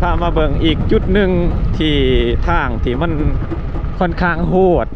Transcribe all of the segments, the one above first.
ພາມາເບິ່ງອີກຈຸດໜຶ່ງ ທີ່ທາງທີ່ມັນຄ່ອນຂ້າງໂຫດ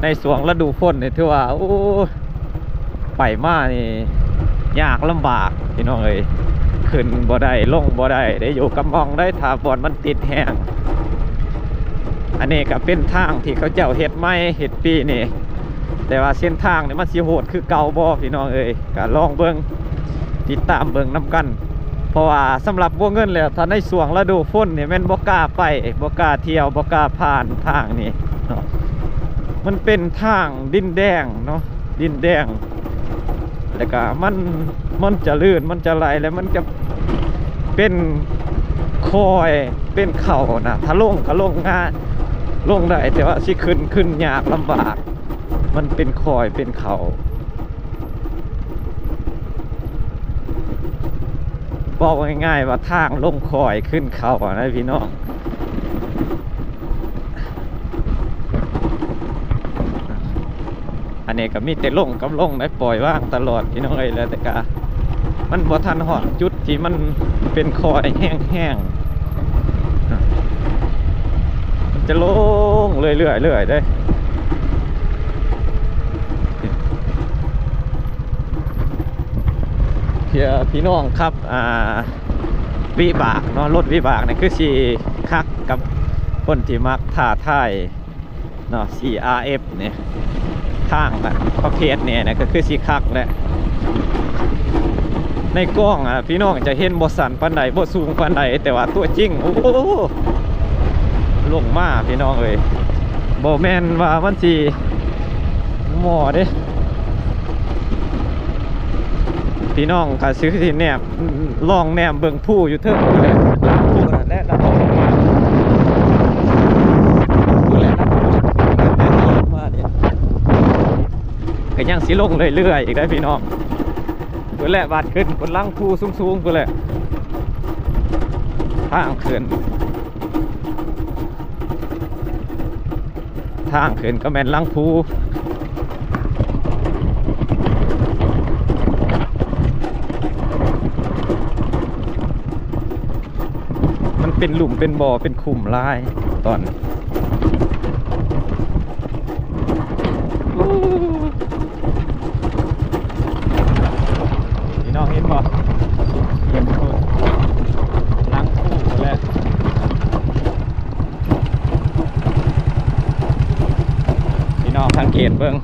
ໃນຊ່ວງລະດູຝົນນີ້ ຖືວ່າ ໂອ້ ໄປມານີ້ຍາກລຳບາກພີ່ນ້ອງເອີຍ, ຂຶ້ນບໍ່ໄດ້ ລົງບໍ່ໄດ້ເດ້ ຢູ່ກັບໝ່ອງໄດ້ ຖ້າບ່ອນມັນຕິດແຮງ. ອັນນີ້ກໍເປັນທາງທີ່ເຂົາເຈົ້າເຮັດໃໝ່ ເຮັດປີນີ້ ແຕ່ວ່າເສັ້ນທາງນີ້ມັນຊິໂຫດຄືເກົ່າບໍ່ພີ່ນ້ອງເອີຍ, ກໍລອງເບິ່ງ ຕິດຕາມເບິ່ງນຳກັນ. ເພາະວ່າສຳລັບຫົວເງິນແລ້ວ ຖ້າໃນຊ່ວງລະດູຝົນນີ້ແມ່ນບໍ່ກ້າໄປ ບໍ່ກ້າທ່ຽວ ບໍ່ກ້າຜ່ານທາງນີ້ເນາະ. ມັນເປັນທາງດິນແດງເນາະ ດິນແດງ ແລ້ວກະມັນ ມັນຈະລື່ນ ມັນຈະໄຫຼ ແລ້ວມັນຈະເປັນຄອຍ ເປັນເຂົານະ. ຖ້າລົງກະລົງງ່າຍ ລົງໄດ້ ແຕ່ວ່າຊິຂຶ້ນ ຂຶ້ນຍາກລຳບາກ ມັນເປັນຄອຍ ເປັນເຂົາ. ເວົ້າງ່າຍໆວ່າທາງລົງຄອຍຂຶ້ນເຂົານະພີ່ນ້ອງ. ອັນນີ້ກໍມີແຕ່ລົງກັບລົງໄດ້ ປ່ອຍວາງຕະຫຼອດພີ່ນ້ອງເອີຍ. ແລ້ວແຕ່ກະ ມັນບໍ່ທັນຮອດຈຸດທີ່ມັນເປັນຄອຍແຮງໆ ມັນຈະລົງເລື້ອຍໆເລີຍເດ້. ເພື່ອພີ່ນ້ອງຂັບ ອ່າ ວິບາກເນາະ, ລົດວິບາກນີ້ຄືຊິຄັກກັບຄົນທີ່ມັກທ້າທາຍເນາະ ຊີອາເອັຟ ນີ້ ທາງປະເພດນີ້ນະ ກໍຄືຊິຄັກແຫຼະ. ໃນກ້ອງອະ ພີ່ນ້ອງຈະເຫັນບໍ່ຊັນປານໃດ ບໍ່ສູງປານໃດ, ແຕ່ວ່າຕົວຈິງ ໂອ້ ລົງມາພີ່ນ້ອງເອີຍ, ບໍ່ແມ່ນວ່າມັນຊິໝໍ້ເດ້. ພີ່ນ້ອງກໍຊິແນມ ລອງແນມເບິ່ງພູຢູ່ເທິງພຸ້ນແຫຼະ ຫຼັງພູນັ້ນແຫຼະ ຫຼັງພູມາພຸ້ນແຫຼະ ຫຼັງພູມານີ້ ກໍຍັງຊິລົງເລື້ອຍໆອີກໄດ໋ພີ່ນ້ອງ. ພຸ້ນແຫຼະ ບາດຂຶ້ນພຸ້ນ ຫຼັງພູສູງໆພຸ້ນແຫຼະ ທາງຂຶ້ນ. ທາງຂຶ້ນກໍແມ່ນຫຼັງພູ. ມັນເປັນຫຼຸມເປັນບໍ່ ເປັນຂຸມຫຼາຍຕອນ ພີ່ນ້ອງເຫັນບໍ່? ເຫັນພຸ້ນ ຫຼັງພູພຸ້ນແຫຼະ. ພີ່ນ້ອງສັງເກດເບິ່ງ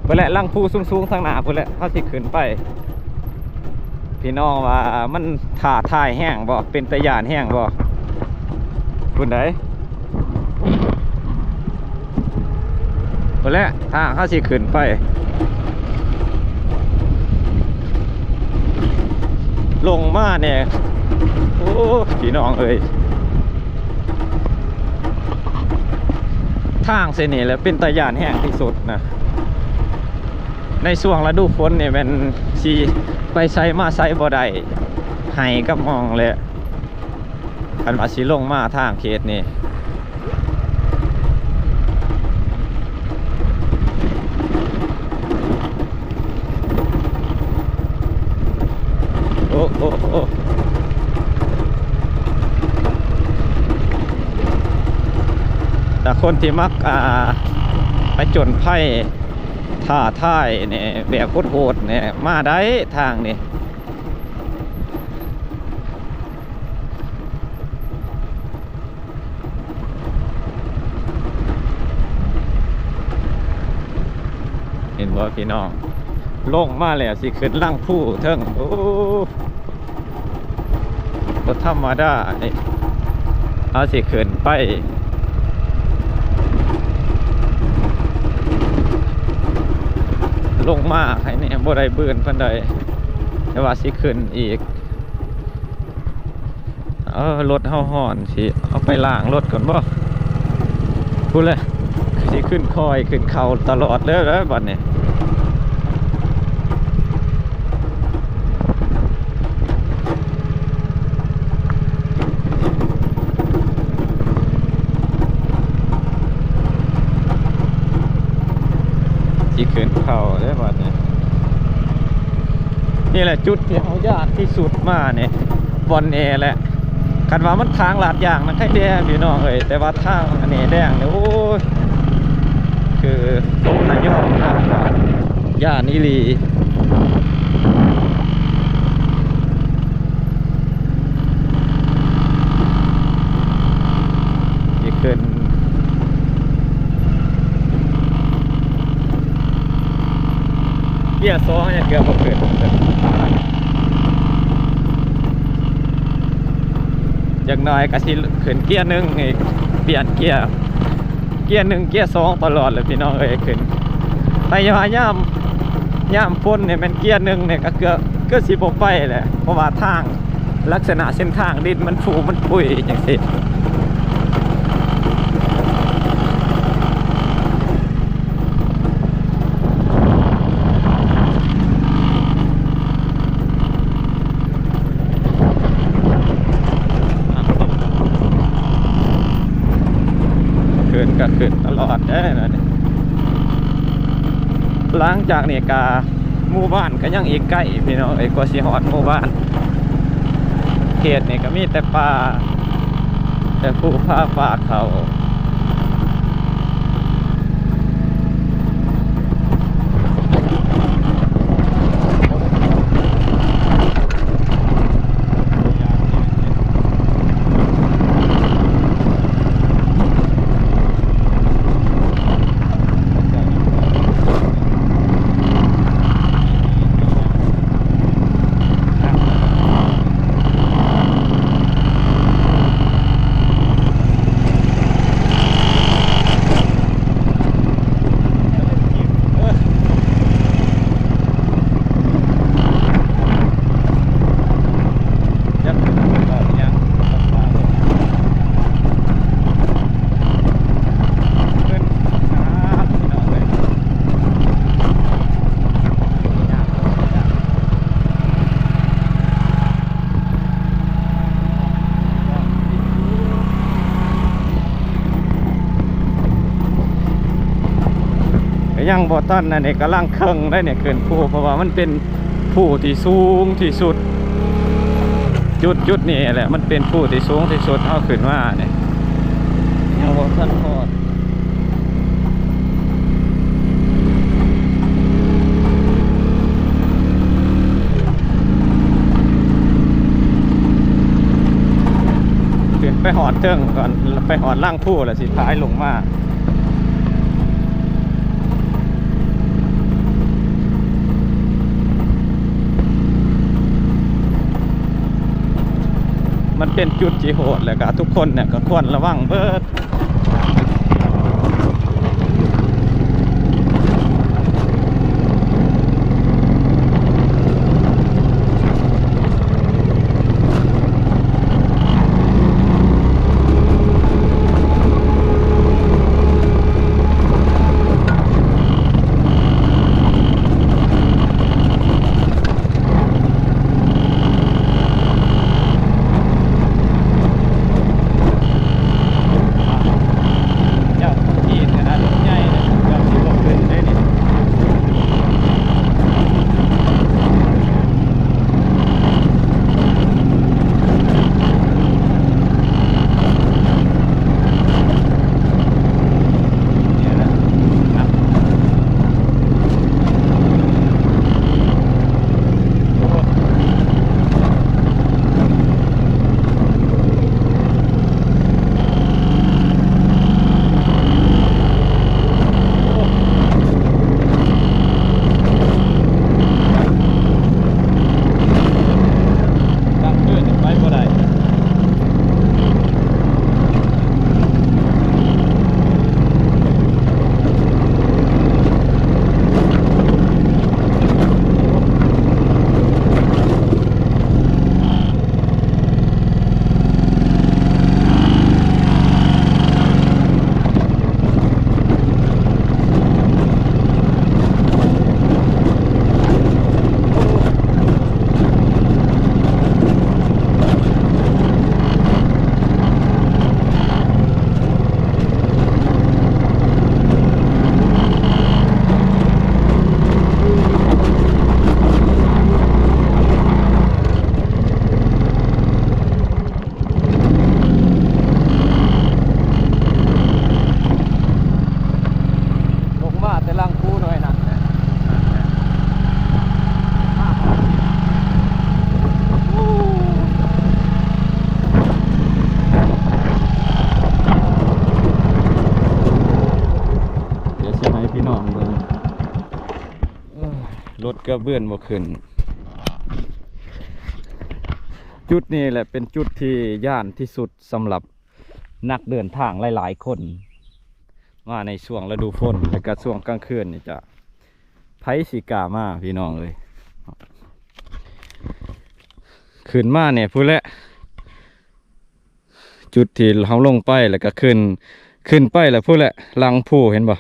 ພຸ້ນແຫຼະ ຫຼັງພູສູງໆທາງໜ້າພຸ້ນແຫຼະ ເຮົາຊິຂຶ້ນໄປ. ພີ່ນ້ອງວ່າມັນທ້າທາຍແຮງບໍ່? ເປັນຕາຢ້ານແຮງບໍ່? ພຸ້ນໃດ ພຸ້ນແຫຼະ ທາງເຮົາຊິຂຶ້ນໄປ ລົງມາແດ່. ໂອ້ ພີ່ນ້ອງເອີຍ ທາງເສັ້ນນີ້ແຫຼະເປັນຕາຢ້ານແຮງທີ່ສຸດນະ. ໃນຊ່ວງລະດູຝົນນີ້ແມ່ນຊິໄປໃສມາໃສບໍ່ໄດ້ ໄຫກັບໝ່ອງແຫຼະ ຄັນວ່າຊິລົງມາທາງເຂດນີ້. ໂອ້ ໂອ້ ໂອ້ ແຕ່ຄົນທີ່ມັກ ອ່າ ຜະຈົນໄພ ທ້າທາຍນີ້ ແບບໂຫດໆນີ້ ມາໄດ້ທາງນີ້. ເຫັນບໍ່ພີ່ນ້ອງ? ລົງມາແລ້ວຊິຂຶ້ນຫຼັງພູເທິງ. ໂອ້ ບໍ່ທຳມະດາເດ້ ເຮົາຊິຂຶ້ນໄປ ລົງມາໃຫ້ແນ່ ບໍ່ໄດ້ບືນປານໃດ ແຕ່ວ່າຊິຂຶ້ນອີກ. ເອີ ລົດເຮົາຮ້ອນ ຊິເອົາໄປລ້າງລົດກ່ອນບໍ່? ພຸ້ນແຫຼະ ຊິຂຶ້ນຄອຍ ຂຶ້ນເຂົາຕະຫຼອດເດີ ເດີ ບັດນີ້ ຊິຂຶ້ນເຂົາເດີ ບັດນີ້. ນີ້ແຫຼະຈຸດທີ່ເຮົາຢ້ານທີ່ສຸດມານີ້ ບ່ອນແອແຫຼະ ຄັນວ່າມັນທາງລາດຢາງນະ ໃຄແດ່ພີ່ນ້ອງເອີຍ, ແຕ່ວ່າທາງອັນນີ້ແດງນີ້ ໂອ້ຍ ຄືຕົກນະຍອມ ຢ້ານອີ່ຫຼີ. ຊິຂຶ້ນເກຍສອງ ຍັງເກືອບບໍ່ຂຶ້ນ. ຈັກໜ່ອຍກໍຊິຂຶ້ນເກຍໜຶ່ງອີກ, ປ່ຽນເກຍ ເກຍໜຶ່ງ ເກຍສອງຕະຫຼອດແຫຼະພີ່ນ້ອງເອີຍ ຂຶ້ນ. ແຕ່ວ່າຍາມ ຍາມຝົນນີ້ແມ່ນເກຍໜຶ່ງນີ້ກໍເກືອບ ເກືອບຊິບໍ່ໄປແຫຼະ ເພາະວ່າທາງ ລັກສະນະເສັ້ນທາງດິນມັນຟູມັນປຸຍຈັ່ງຊີ້. ຂຶ້ນກໍຂຶ້ນຕະຫຼອດເດ້ ຫຼັງຈາກນີ້ກໍ ໝູ່ບ້ານກໍຍັງອີກໄກພີ່ນ້ອງເອີຍ ກວ່າຊິຮອດໝູ່ບ້ານ. ເຂດນີ້ກໍມີແຕ່ປ່າ ແຕ່ພູຜາປ່າເຂົາ. ກໍຍັງບໍ່ທັນ ອັນນີ້ກຳລັງເຄິ່ງໄດ໋ນີ້ ຂຶ້ນພູ ເພາະວ່າມັນເປັນພູທີ່ສູງທີ່ສຸດ. ຈຸດ ຈຸດນີ້ແຫຼະ ມັນເປັນພູທີ່ສູງທີ່ສຸດ ເຮົາຂຶ້ນມານີ້ ຍັງບໍ່ທັນຮອດ. ຂຶ້ນໄປຮອດເທິງກ່ອນ ໄປຮອດຫຼັງພູແລ້ວຊິຖ່າຍລົງມາ. ມັນເປັນຈຸດທີ່ໂຫດ ແລ້ວກໍທຸກຄົນເນຍກໍຄວນລະວັງເບີດ. ອ່າ ເກືອບເບື່ອນບໍ່ຂຶ້ນ. ຈຸດນີ້ແຫຼະເປັນຈຸດທີ່ຢ້ານທີ່ສຸດສຳລັບນັກເດີນທາງຫຼາຍໆຄົນ ມາໃນຊ່ວງລະດູຝົນ ແລະກະຊ່ວງກາງຄືນນີ້ຈະ ໃຜຊິກ້າມາພີ່ນ້ອງເອີຍ. ຂຶ້ນມາແນ່ພຸ້ນແຫຼະ ຈຸດທີ່ເຮົາລົງໄປ ແລ້ວກໍຂຶ້ນ ຂຶ້ນໄປແລ້ວພຸ້ນແຫຼະ ຫຼັງພູເຫັນບໍ່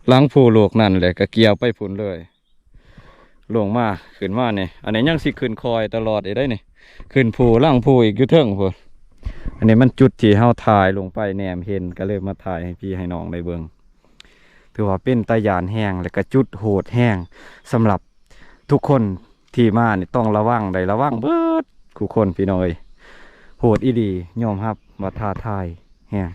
ຫຼັງພູລູກນັ້ນແຫຼະ ກໍກ່ຽວໄປພຸ້ນເລີຍ ລົງມາ ຂຶ້ນມານີ້. ອັນນີ້ຍັງຊິຂຶ້ນຄອຍຕະຫຼອດອີກໄດ໋ນີ້ ຂຶ້ນພູ ຫຼັງພູອີກຢູ່ເທິງພຸ້ນ. ອັນນີ້ມັນຈຸດທີ່ເຮົາຖ່າຍລົງໄປແນມເຫັນ ກໍເລີຍມາຖ່າຍໃຫ້ພີ່ໃຫ້ນ້ອງໄດ້ເບິ່ງ. ຖືວ່າເປັນຕາຢ້ານແຮງ ແລະກະຈຸດໂຫດແຮງ ສຳລັບທຸກຄົນທີ່ມານີ້ຕ້ອງລະວັງ ໄດ້ລະວັງເບິດທຸກຄົນພີ່ນ້ອງເອີຍ. ໂຫດອີ່ຫຼີ ຍອມຮັບວ່າທ້າທາຍແຮງ.